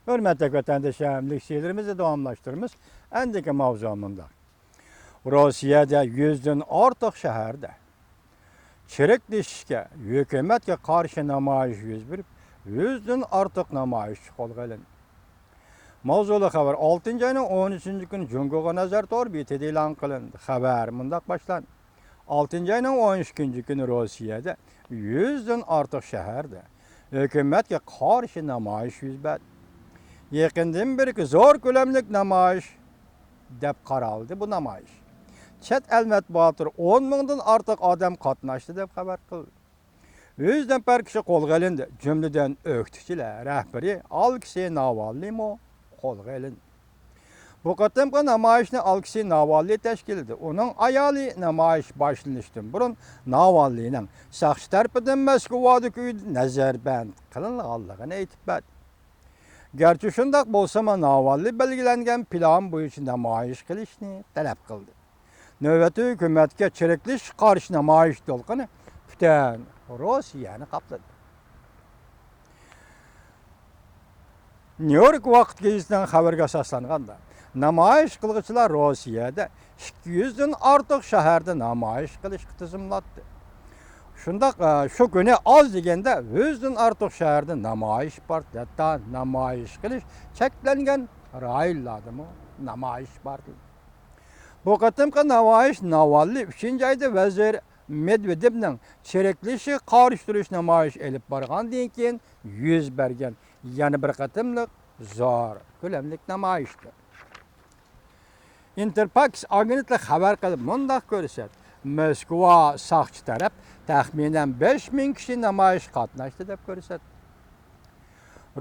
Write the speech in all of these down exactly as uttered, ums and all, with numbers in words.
ھۆرمەتلىك ۋەتەنداشلار، لېكسىيەلىرىمىزنى داۋاملاشتۇرىمىز. ئەندىكى ماۋزۇ مۇنداق. روسىيەدە يۈزدىن ئارتۇق شەھەردە چىرىكلىشىشكە، ھۆكۈمەتكە قارشى نامايىش يۈز بېرىپ، يۈزدىن ئارتۇق نامايىشچى قولغا ئېلىندى. ماۋزۇلۇق خەۋەر ئالتىنچى ئاينىڭ ئون ئۈچىنچى كۈنى جۇڭگوغا نەزەر تور بېتىدە ئېلان قىلىندى. خەۋەر مۇنداق باشلاندى. ئالتىنچى ئاينىڭ ئون ئىككىنچى كۈنى روسىيەدە يۈزدىن ئارتۇق شەھەردە ھۆكۈمەتكە قارشى نامايىش يۈز بەردى. يېقىندىن بېرى زور كۆلەملىك نامايىش دەپ قارالدى بۇ نامايىش. چەت ئەل مەتبۇئاتلىرى ئون مىڭدىن ئارتۇق ئادەم قاتناشتى دەپ خەۋەر قىلدى. يۈز نەپەر كىشى قولغا ئېلىندى، جۈملىدىن ئۆكتىچىلەر رەھبىرى ئالېكسېي ناۋالنىيمۇ قولغا ئېلىندى. بۇ قېتىمقى نامايىشنى ئالېكسېي ناۋالنىي تەشكىللىدى. ئۇنىڭ ئايالى نامايىش باشلىنىشتىن بۇرۇن ناۋالنىينىڭ ساقچى تەرىپىدىن مەسكۇۋادىكى ئۆيىدە نەزەربەند قىلىنغانلىقىنى ئېيتىپ بەردى. گەرچە شۇنداق بولسىمۇ، ناۋالنىي بەلگىلەنگەن پىلان بويىچە نامايىش قىلىشنى تەلەپ قىلدى. نۆۋەتتە ھۆكۈمەتكە چىرىكلىشىشكە قارشى نامايىش دولقۇنى پۈتۈن روسىيەنى قاپلىدى. نيۇ يورك ۋاقىت گېزىتىنىڭ خەۋىرىگە ئاساسلانغاندا، نامايىش قىلغۇچىلار روسىيەدە ئىككى يۈزدىن ئارتۇق شەھەردە نامايىش قىلىشقا تىزىملاتتى. شۇنداق، ئە، شۇ كۈنى ئاز دېگەندە يۈزدىن ئارتۇق شەھەردە نامايىش بار. ھەتتا نامايىش قىلىش چەكلەنگەن رايونلاردىمۇ نامايىش بار. بۇ قېتىمقى نامايىش ناۋالنىي ئۈچىنچى ئايدا ۋەزىر مېدۋېدېۋنىڭ چىرىكلىشىشىگە قارشى تۇرۇش نامايىشى ئېلىپ بارغاندىن كېيىن يۈز بەرگەن يەنە بىر قېتىملىق زور كۆلەملىك نامايىشتۇر. ئىنتېرفاكس ئاگېنتلىقى خەۋەر قىلىپ مۇنداق كۆرسەتتى، موسكۋا ساقچى تەرەپ تەخمىنەن بەش مىڭ كىشى نامايىشقا قاتناشتى دەپ كۆرسەتتى.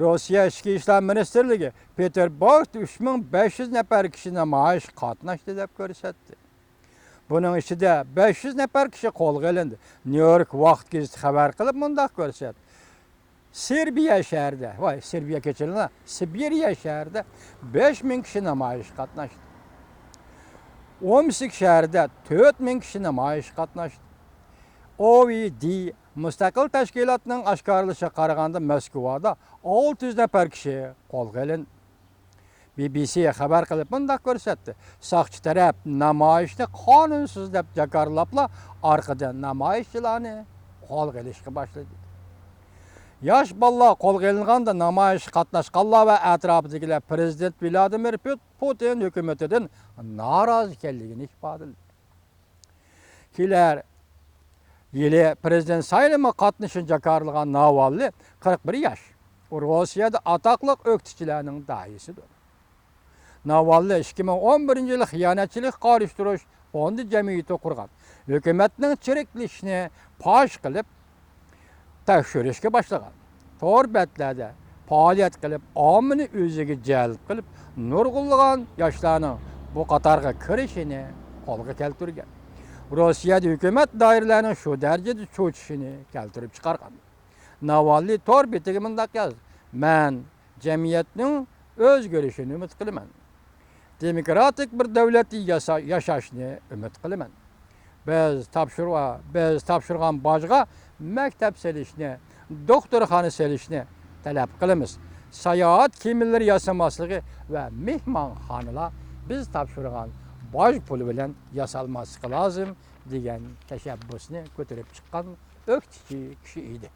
روسىيە ئىچكى ئىشلار مىنىستىرلىكى پېتېربۇرگدا ئۈچ مىڭ بەش يۈز نەپەر كىشى نامايىشقا قاتناشتى دەپ كۆرسەتتى. بۇنىڭ ئىچىدە بەش يۈز نەپەر كىشى قولغا ئېلىندى. نيۇ يورك ۋاقىت گېزىتى خەۋەر قىلىپ مۇنداق كۆرسەتتى. سېربىيە شەھىرىدە، ۋاي، سېربىيە كەچۈرۈڭلار، سىبىرىيە شەھىرىدە بەش مىڭ كىشى نامايىشقا قاتناشتى. ئومسك شەھىرىدە تۆت مىڭ كىشى نامايىشقا قاتناشتى. ئو ۋې دې مۇستەقىل تەشكىلاتنىڭ ئاشكارىلىشىغا قارىغاندا، موسكۋادا ئالتە يۈز نەپەر كىشى قولغا ئېلىندى. بى بى سى خەۋەر قىلىپ مۇنداق كۆرسەتتى، ساقچى تەرەپ نامايىشنى قانۇنسىز دەپ جاكارلاپلا، ئارقىدىن نامايىشچىلارنى قولغا ئېلىشقا باشلىدى. ياش بالىلار قولغا ئېلىنغاندا، نامايىشقا قاتناشقانلار ۋە ئەتراپىدىكىلەر پىرېزىدېنت ۋلادىمىر پۇت-، پۇتىن ھۆكۈمىتىدىن نارازى ئىكەنلىكىنى ئىپادىلىدى. كېلەر يىلى پىرېزىدېنت سايلىمىغا قاتنىشىشنى جاكارلىغان ناۋالنىي، قىرىق بىر ياش. ئۇ روسىيەدە ئاتاقلىق ئۆكتىچىلەرنىڭ داھىيسىدۇر. ناۋالنىي ئىككى مىڭ ئون بىرىنچى يىلى خىيانەتچىلىككە قارشى تۇرۇش فوندى جەمئىيىتى قۇرغان. ھۆكۈمەتنىڭ چىرىكلىشىشىنى پاش قىلىپ، تەكشۈرۈشكە باشلىغان. تور بەتلەردە پائالىيەت قىلىپ، ئاممىنى ئۆزىگە جەلپ قىلىپ، نۇرغۇنلىغان ياشلارنىڭ بۇ قاتارغا كىرىشىنى قولغا كەلتۈرگەن. روسىيەدە ھۆكۈمەت دائىرىلەرنىڭ شۇ دەرىجىدە چۆچۈشىنى كەلتۈرۈپ چىقارغان. ناۋالنىي تور بېتىگە مۇنداق يازدى، مەن جەمئىيەتنىڭ ئۆزگىرىشىنى ئۈمىد قىلىمەن. دېموكراتىك بىر دۆلەتتە ياسا-، ياشاشنى ئۈمىد قىلىمەن. بىز تاپشۇرغا-، بىز تاپشۇرغان باجغا مەكتەپ سېلىشنى، دوختۇرخانا سېلىشنى تەلەپ قىلىمىز. ساياھەت كېمىلىرى ياسىماسلىقى ۋە مېھمانخانىلار بىز تاپشۇرغان باج پۇلى بىلەن ياسالماسلىقى لازىم، دېگەن تەشەببۇسنى كۆتۈرۈپ چىققان ئۆكتىچى كىشى ئىدى.